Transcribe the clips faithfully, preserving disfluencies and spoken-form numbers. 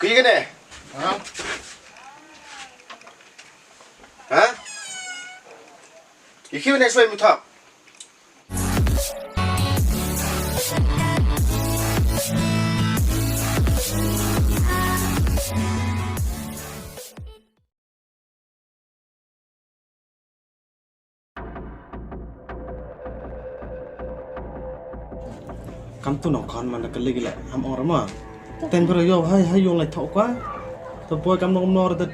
Ki kane? Ha? Ha? Ki ki ne soi muthak. Kam tu nong khan man ka legi la ham or ma. Ten bro yo hai hai yong lai thok kwa. To boy kam nong nor da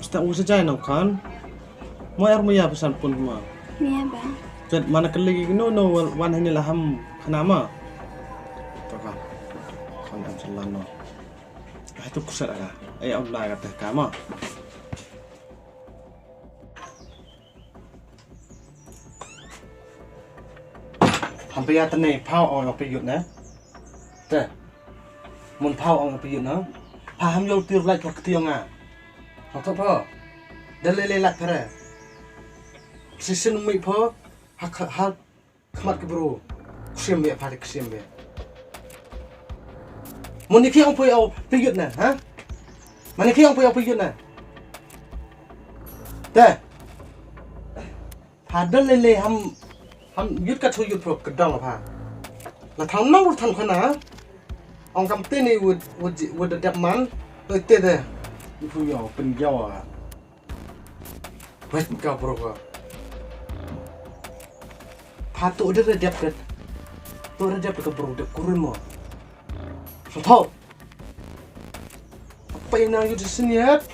sta u sa jai nong khan. Mo er mo ya pesan pun ma. Mia ba. Tet man ka legi no no wan hani la ham khana ma. To ka. Khan am sala no. Ai tu kusat aga. Ai am lai ka teh ka ma. Ham pia tene pau ong ong pia yut na. Te. Mun pau ong ong pia yut na. Pa ham yol tir lait pa kti ong a. Ong to pa. Dale le lait pa re. Sisin mi pa. Ha ha ha. Khmat ki bru. Ksiam be pa de ksiam be. Mun ni ki ong pia ong pia yut na ha. Mun ni ki ong pia ong pia yut na. Te. Pha dal le le ham ham yut ka thu yut pro ka dong pha. La thang nang ru thang khana. Ong kam te ni wud wud wud da dep man. Oi te de. Phu yo pen yo. Wet ka pro ka. Pha tu de dep de. Tu de dep ka pro de kurun mo. So tho. Apa ina yut sin yet.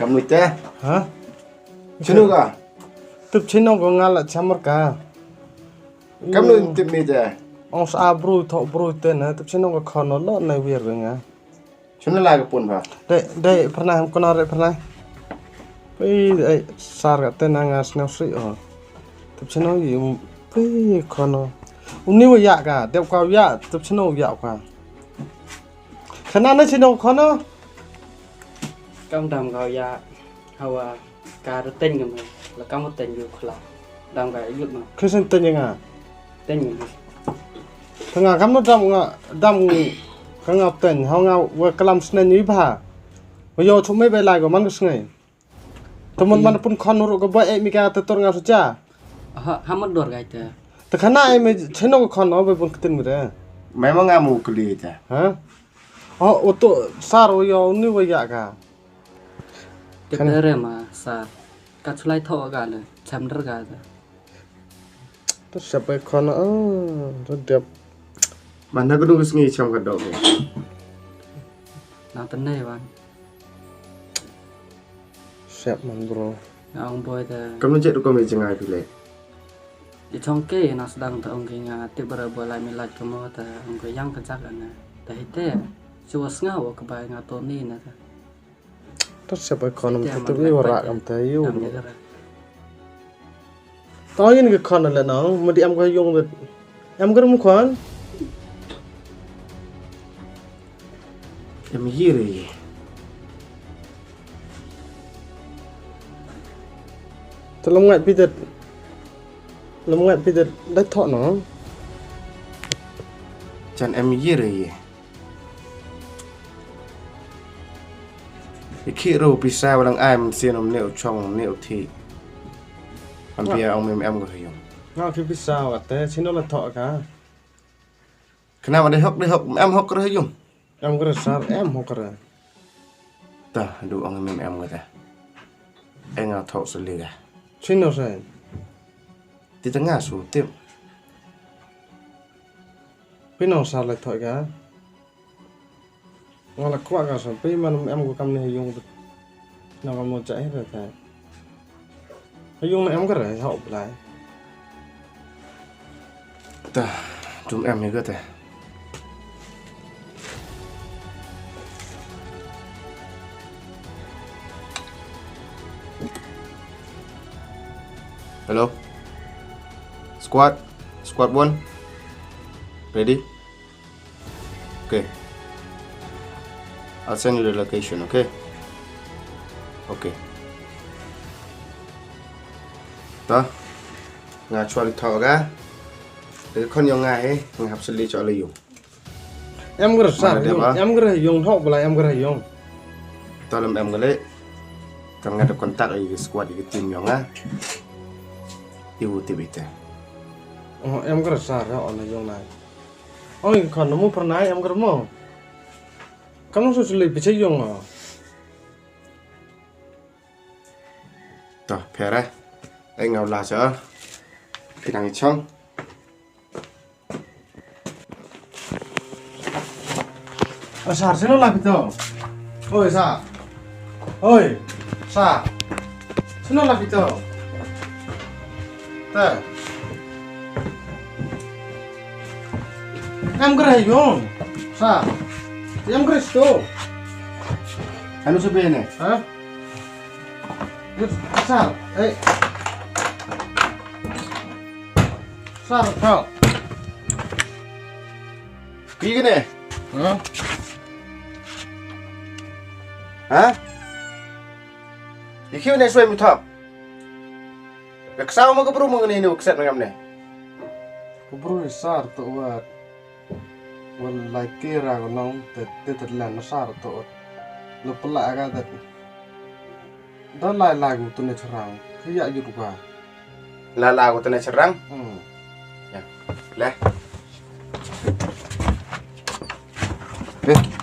Kam nu te? Ha? Chinu ka? Tup chinu ko nga la chamar ka. Kam nu tip mi te? Ong sa bru tho bru te na tup chinu ko khono lo na wir ko nga. Chinu la ka pun ba. Dei dei pernah em kono dei pernah. Pei dei sar ka te na nga snew sri o. Tup chinu yi pei khono. Uni wa ya ka dep ka ya tup chinu ya ka. Khana na chino khono. Kam dam ka ya hawa ka da ten ga me la kam ten yu khla. Dam ka yut ma. Khisen ten nga. Ten nga. Khanga kam no dam nga dam ka nga ten ha nga wa kalam snen yu ba. Wa yo chu me be lai go man ka sngai. Te mon man pun khon ruh ka boy eh mi ka te tur nga sucha. Ha ha mat dor gai te. Te khana eh me cheno ka khon o be pun ktin mi re. Mai ma nga mu kli te. Ha? O utu sar o yo ni wa ya ka. Te re ma sar. Ka chulai tho ka le cham der ka te. Ter sep ai khon ah, ter dep. Mana ka dung ka sngi cham ka dok. Na tene wan. Sep man bro. Na ong boy te. Kam nu jet ko me jngai phi le. I chong ke na sdang ta ong ke nga tip bara boy lai mi laj ka mo ta ong ke yang ka jak na. Ta hi te. Chu snga wa ka bai nga to ni na ta. Ter sep ai khon am te tu wi wa ra kam te yu. Tao yin ka khon le nong, ma di am ka yung de. Am ka rum khon. Em yi re. Te lam ngat pi de. Lam ngat pi de dai tho no. Chan em yi re. I khi ro pisa walang ai man sien om ne u chong ne u thi. An pia ong mem em ko hayung. Nga khi pisa wa te chino la tho ka. Khna ma dei hok dei hok em hok ko hayung. Em kre sar, em ho kre. Ta, du ong em em kata. Enga thok seli ga. Sino sen. Ti tanga su tip. Pino sar le thok ga. Nga la kwah ka sa, pei man em ko kam ne yung. Na kam mo cha he ta. Yung na em ka re, hok blai. Ta, dum em ni ka ta. Hello. Squad, squad one. Ready? Okay. I'll send you the location, okay? Okay. Ta. Nga chwa li thok ga. Te khon yong nga he, nga hap seli chwa li yung. Em kre sar, em kre yung thok bla em kre yung. Ta lem em kre. Kan nga da contact i squad i team yong nga. I u tip ite. Oh, em kre sar ya on yung na. Oi, khon mu pernai em kre mo. Kamu su seli picha yung. Ta, pera. Ai ngau la cha. Pinang i chong. Sar, sino la pito? Oi, sar. Oi, sar. Sino la pito? Ta. Em kre yung. Sar. Em kre sto. Anu se bene. Ha? Sar, eh. Sar, kau. Ki kene? Ha? Ha? Iki ne soi muthap. Ka ksaw ma ka bru ma ngani ne ka set ngam ne. Ka bru sar to wat. Wal lai kira ko nong te te te lan sar to. Lo pela ka te. Da lai lai ko tu ne cherang. Kaya ju ka. La la ko tu ne cherang. Hmm. Ya. Le. Eh.